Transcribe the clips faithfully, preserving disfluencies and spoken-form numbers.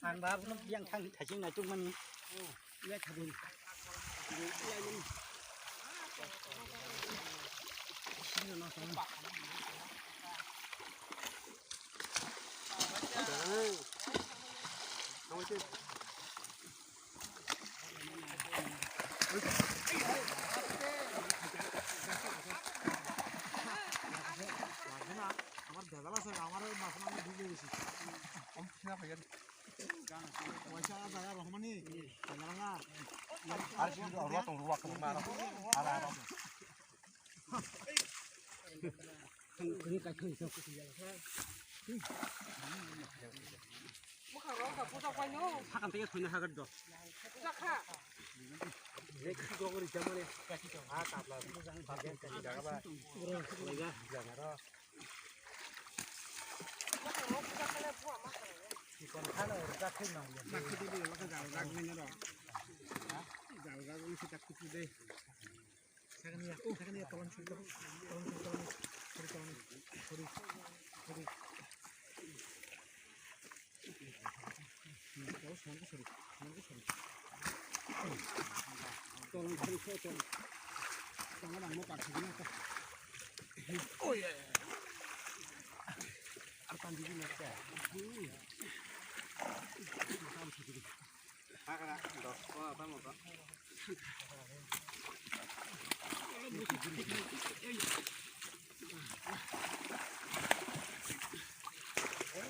Ang ba abono yang thang thajing naituk mani. Ya thajing. আমার ভেজাল আছে, আমার মাছ মানে ডুবে গেছি। পয়সা জায়গা রহমানি, জায়গা না। আর শুধু অরুয়া তো অরুয়া তো মারা। আর আর। Sakang tei thwina hagar do. Sakha. Rek si gogori jamani. Ha kapla. Bagen tani jaga ba. Lega. Jaga ro. Chikon khana ur jakhe nang. Jakhe de de laka jaga jaga ni ro. Jaga jaga ni sita kutu de. Sagani ya, sagani ya, tolong sini, tolong sini, tolong sini, tolong sini, sorry, tolong sini, sorry, sorry. Tolong sini, sorry, tolong sini. Tolong sini, sorry. Tolong sini, sorry. Oh ya. Arkan diri nak ya.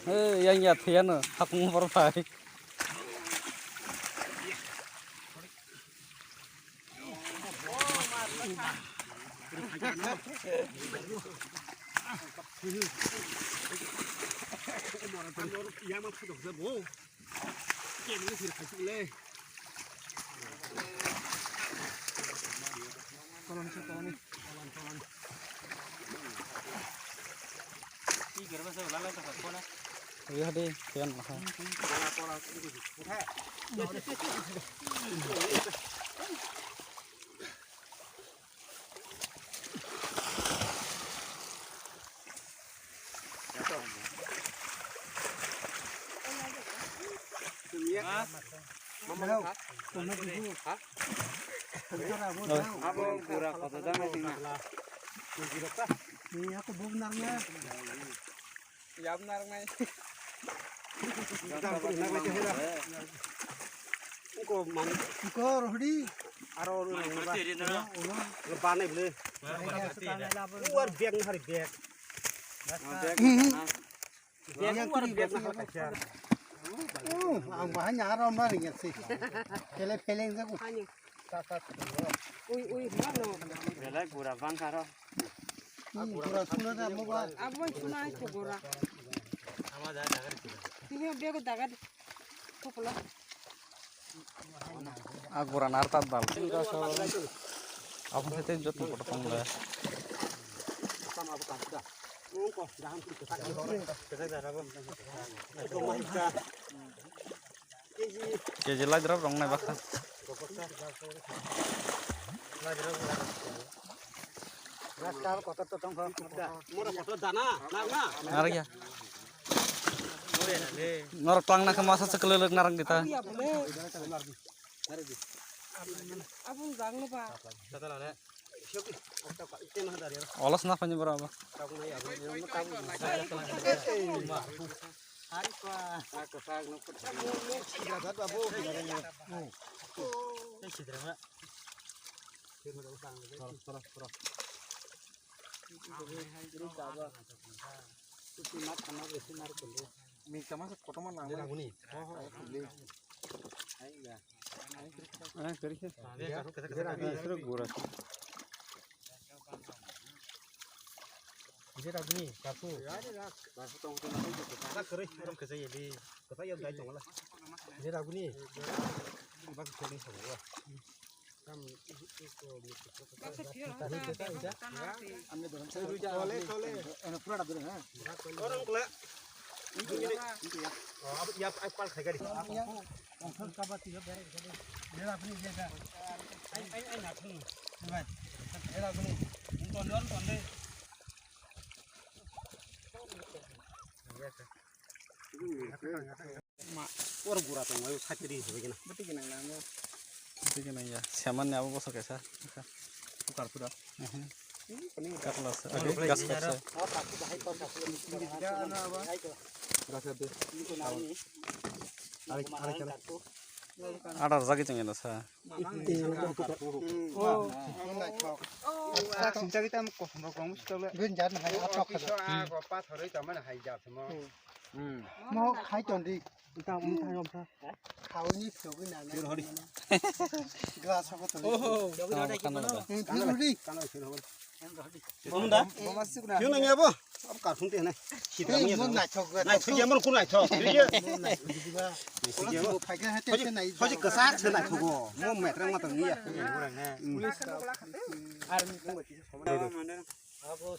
Hey, yang ya, thiano, hakung por phai. Yang mah sudah bisa, Bu. Iya deh, kian mah. Abo gura koto dana singna. Ni aku buk nang ya. Yam narwknai. Ko man. Ko rohdi. Aro ro ro ba. Lo bane ble. Uar bag na hari bag. Bag. Bag uar bag na hari kaisa. Ang bahai nya aro na ringa si. Kele peleng jago. Ui, ui, mano. Belai gura bangkha ro. Gura suna da mo ba. Abo suna ai to gura. Tini bego daga di. Thokla. A gura nar tat dal. Abo se te jot mo koto tong le. Ungko daham kuri kesa. Kesa dara bo. Ito mahika. Keji laidra rong nai bakha. Rasta kotor to tongkha. Mora kotor dana, nang na. Ngar ya. Nor tlang na kama sa sekele lek narang kita. Abun jang no ba. Olas na pani bora ba. Mi kama sa kotor ma nang. Jera guni. Ho, ho. Ai ya. Ai, kari sa. Jera gura. Jera guni, kasu. Kasu tong tong. Sa kare, ram kasa ye di. Kasa ye dai tong la. Jera guni. Tole, tole. Orang kula. Ini, ini. Oh, apa, ya, apa, apa, apa, apa. Ini apa ini dia, Kak? Ai, ai, ai, nak ni. Ini, Bang. Ini apa ini? Ini tonton, tonton. Iya, Kak. Oro gura tong, ayo sakiri hobe gina. Bati gina nang mo. Bati gina ya. Siaman ni abo bosok kaisa. Tukar pura. Katla sa. Agi gas kap sa. Gas kap de. Arik, arik, arik. Adar jagi tong gina sa. Mo khai ton di. Khawini phiyogwi nana. Glass habo to. Oho. Tamo khana da. Phiyogwi. Bomo da? Phiyogwi nangya bo. Ab karthung te hwnai. Mo naithok. Naithok ya mo kun naithok. Phiyogwi. Phiyogwi. Hoji kwchak se naithogo. Mo metrang ma tong ya. Abo.